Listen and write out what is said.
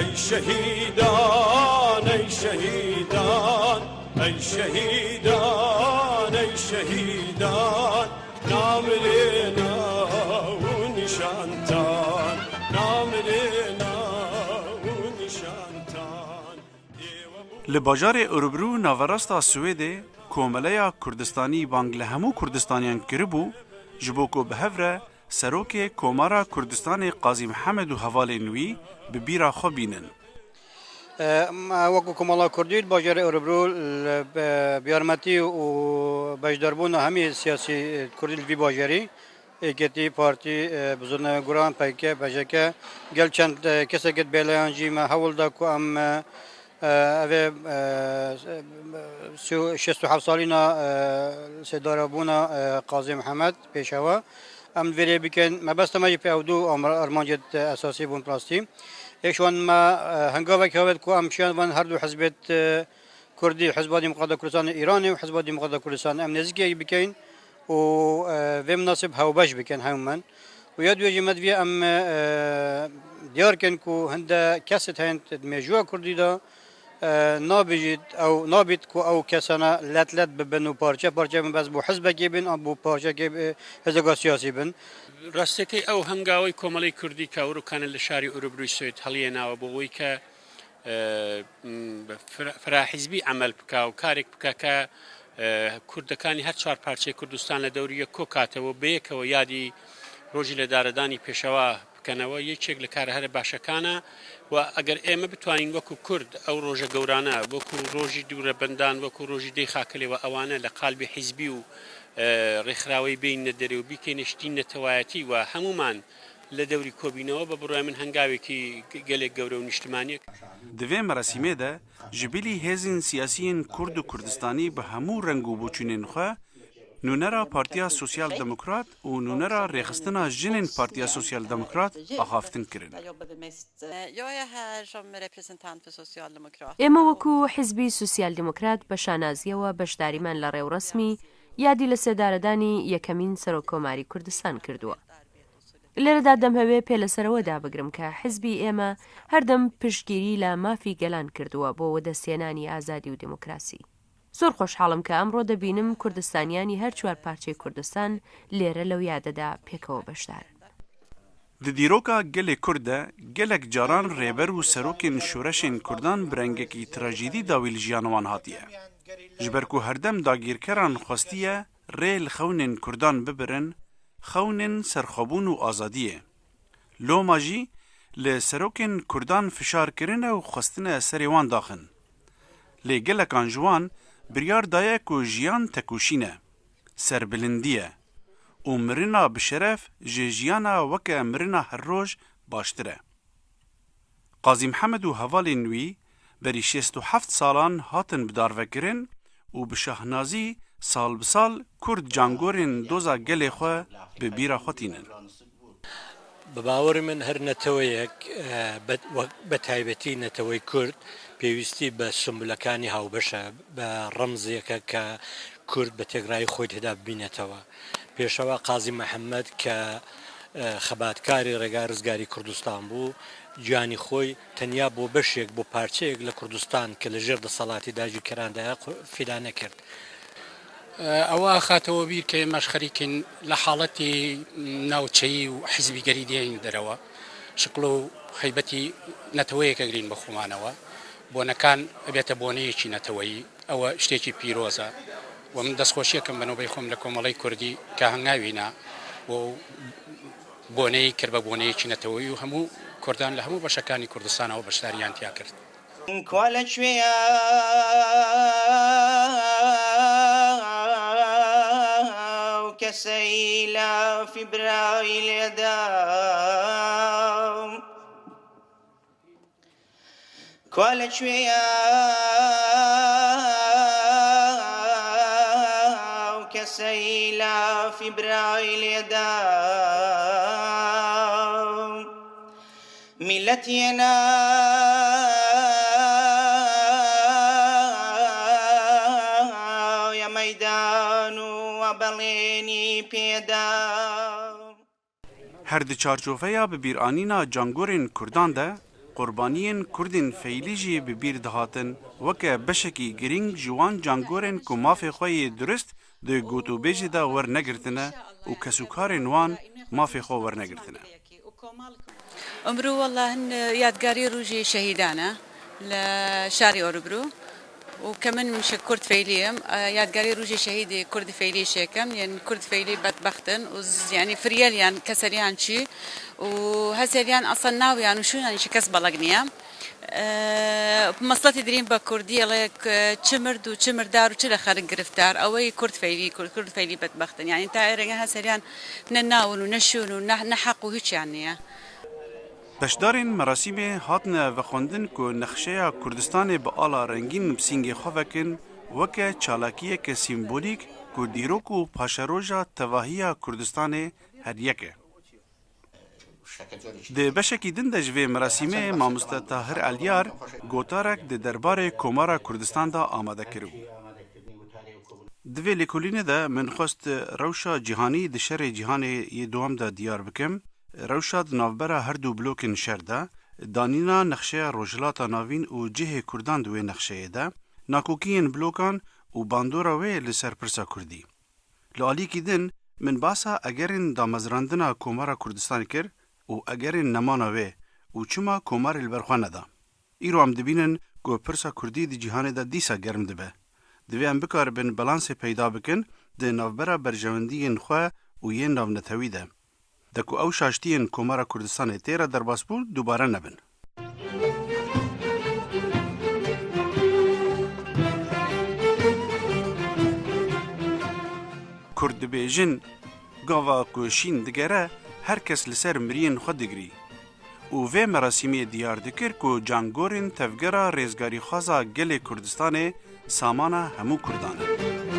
ئەی شەهیدان ئەی شەهیدان ئەی شەهیدان ئەی شەهیدان نامرێ ناو و نیشانتان نامرێ ناو و نیشانتان ئێوە بوون. Li bajarê Örebro naverasta Swêdê Komeleya Kurdistanî bang li hemû Kurdistaniyan kiribû ji bo ku bi hev re Serokê Komara Kurdistanê Qazî Mihemed û hevalên wî bi bîra xwe bînin. Wekû Komala Kurdî li bajarê Örebro bi yarmetî û beşdarbûna hemî siyasî Kurdî li vî bajarî, Yekêtî, Partî, Bizûrnewê Guran, PK, PJK, gel çend kesekê di bêleyan jî me hewl da ku em Ev ê 67 salîna sêdarabûna Qazî Mihemed pêşewa em li vêrê bikin. Mebesta me jî pê ew du armancê esasî bûn bi rastî. Yek ji wan me hengavek hewet ku em şiyan van her du hizbêt Kurdî, Hizba Demokrata Kurdistanê Îranê û Hizba Demokrata Kurdistanê em nêzîkî yek bikin û vê minasib hewbeş bikin hemû û ya duyê jî me divê em diyar kin ku hinde kesê heyên di mêjûya Kurdî de nabijît ew nabît ku ew kesane let let bibin û parçe parçe bin bes bo hizbekê bin an bo parçekê hizbeka siyasî bin. Rastiyekê ew hengawey komeley Kurdî ke ewrokanê li şarî Örebroyê Swêd heliyênawe bo wî ke فرەحیزبی عەمەل بکا و کارێک بکا کە کوردەکانی هەر چوار پارچەی کوردستان لە دەوری یەک کۆ کاتەوە بەیەکەوە یادی ڕۆژی لەدارەدانی پێشەوا بکەنەوە یەکێک لە کارە هەرە باشەکانە و ئەگەر ئێمە بتوانین وەکو کورد ئەو ڕۆژە گەورانە وەکو ڕۆژی دوورەبەندان وەکو ڕۆژی دەی خاکەلێوە ئەوانە لە قالبی حیزبی و ڕێکخراوەی بێینە دەرێ و بیکەینە شتی نەتەوایەتی و هەمومان لە دەوری کۆبینەوە، بە بڕوای من هەنگاوێکی گەلێک گەورە و نیشتمانییە. Di vê meresîmê de ji bilî hêzên siyasî yên Kurd û Kurdistanî bi hemû reng û boçûnên xwe, nûnera Partiya Sosyal Demokrat û nûnera Rêxistina Jinên Partiya Sosyal Demokrat axaftin kirin. ئێمە وەکو حیزبی سوسیال دیموکرات بە شانازییەوە بەشداریمان لە ڕێوڕەسمی یادی لەسێدارەدانی یەکەمین سەرۆککۆماری کوردستان کردووە. لێرەدا دەمهەوێ پێ لەسەر ئەوە دابگرم کە حیزبی ئێمە هەردەم پشتگیری لە مافی گەلان کردووە بۆ وەدەستهێنانی ئازادی و دێموکراسی. زۆر خۆشحاڵم کە ئەمڕۆ دەبینم کوردستانیانی هەر چوار پارچەی کوردستان لێرە لەو یادەدا پێکەوە بەشدارن. Di dîroka gelê Kurd de gelek caran rêber û serokên şoreşên Kurdan bi rengekî trajîdî dawî li jiyana wan hatiye. Ji ber ku herdem dagîrkeran xwestiye rê li xewnên Kurdan bibirin, xewnên serxwebûn û azadiyê. Loma jî li serokên Kurdan fişar kirine û xwestine serê wan daxin. Lê gelekan ji wan biryar daye ku jiyan tekoşîn e, serbilindî ye û mirina bi şeref ji jiyana weke mirina her roj baştir e. Qazî Mihemed û hevalên wî berî 67 salan hatin bidarvekirin û bi şahnazî sal bi sal Kurd cangorên doza gelê xwe bi bîra xwe tînin. Bi bawerî min her neteweyek بە تایبەتی نەتەوەی کورد پێویستی بە سمبولەکانی هاوبەشە، بە ڕەمزێکە کە کورد بە تێکڕایی خۆی تێدا ببینێتەوە. پێشەوا قازی محەممەد کە خەباتکاری ڕێگای ڕزگاری کوردستان بوو، گیانی خۆی تەنیا بۆ بەشێک، بۆ پارچەیەک لە کوردستان کە لە ژێر دەسەڵاتی داگیرکەراندایە فیدا نەکرد. ئەوە ئەخاتەوە بیر کە ئێمەش خەریکین لە حاڵەتی ناوچەیی و حیزبیگەری دێین دەرەوە، شکڵ و هەیبەتی نەتەوەیەک ئەگرین بە خۆمانەوە، بۆنەکان ئەبێتە بۆنەیەکی نەتەوەیی، ئەوە شتێکی پیرۆزە و من دەستخۆشیەکەم بە نۆبەی خۆم لە کۆمەڵەی کوردی کە هەنگاوی نا بۆ ئەو بۆنەی کرد بە بۆنەیەکی نەتەوەیی و هەموو کوردان لە هەموو بەشەکانی کوردستانەوە بەشداریان تیا کرد. کوا لە کوێیە ئەو کەسەی لافی برای لێدا؟ کوا لە کوێیە ئەو کەسەی لافی برای لێدا؟ میللەت هێنایە مەیدان و بەڵێنی پێدا. Her di çarçoveya bibîranîna cangorên Kurdan de. qurbaniyên Kurdên Feylî jî bi bîr dihatin weke beşekî girîng ji wan cangorên ku mafê xwe yê durist di gotûbêjê de wernegirtine û kesûkarên wan mafê xwe wernegirtine. ئمرو وەڵا هن یادگاری رووژی شەهیدانە لە شاری ئۆربرو و کە من منش کورد فەیلیم یادگاری رووژی شەهیدی کوردی فەیلی شێکەم یەن کورد فەیلی بەدبەختن و یانی فریەلیان کەسەریان چی و هەسەریان ئەسڵەن ناویان و شوونیانیش کەس بەڵەک نییە مەسڵەتی درین بە کوردی ئەڵێ چ مرد و چ مردار و چ لە خەرک گرفتار ئەوەی کورد فەیلی کورد کورد فەیلی بەدبەختن یانی تا ئێرەنگە هەسەریان نە ناون و نە شوون و نە حەق و هیچیان نییە. Beşdarên merasîmê hatine vexwendin ku nexşeya Kurdistanê bi ala rengîn bi sîngê xwe vekin weke çalakiyeke sîmbolîk ku dîrok û paşeroja tevahiya Kurdistanê her yek e. Di beşekî din de ji vê merasîmê Mamoste Tahir Elyar gotarek di derbarê Komara Kurdistan de amade kiribû. Di vê lêkolînê de min xwest rewşa cîhanî di şerê cîhanê yê dewam de diyar bikim, rewşa di navbera her du blokên şer de, danîna nexşeya Rojhilata Navîn û cihê Kurdan di wê nexşeyê de, nakokiyên blokan û bandora wê li ser pirsa Kurdî. Li aliyekî din, min behsa egerên damezrandina Komara Kurdistanê kir û egerên nemana wê û çima komarê li ber xwe neda. Îro em dibînin ku pirsa Kurdî di cîhanê de dîsa germ dibe. Divê em bikaribin balansê peyda bikin di navbera berjewendiyên xwe û yên navnetewî de. De ku ew şaştiyên Komara Kurdistanê tê re derbas bûn dubare nebin. Kurd dibêjin, Gava ku şîn digere her kes li ser miriyên xwe digirî û vê merasîmê diyar dikir ku cangorên tevgera rêzgarîxwaza gelê Kurdistanê samana hemû Kurdan e.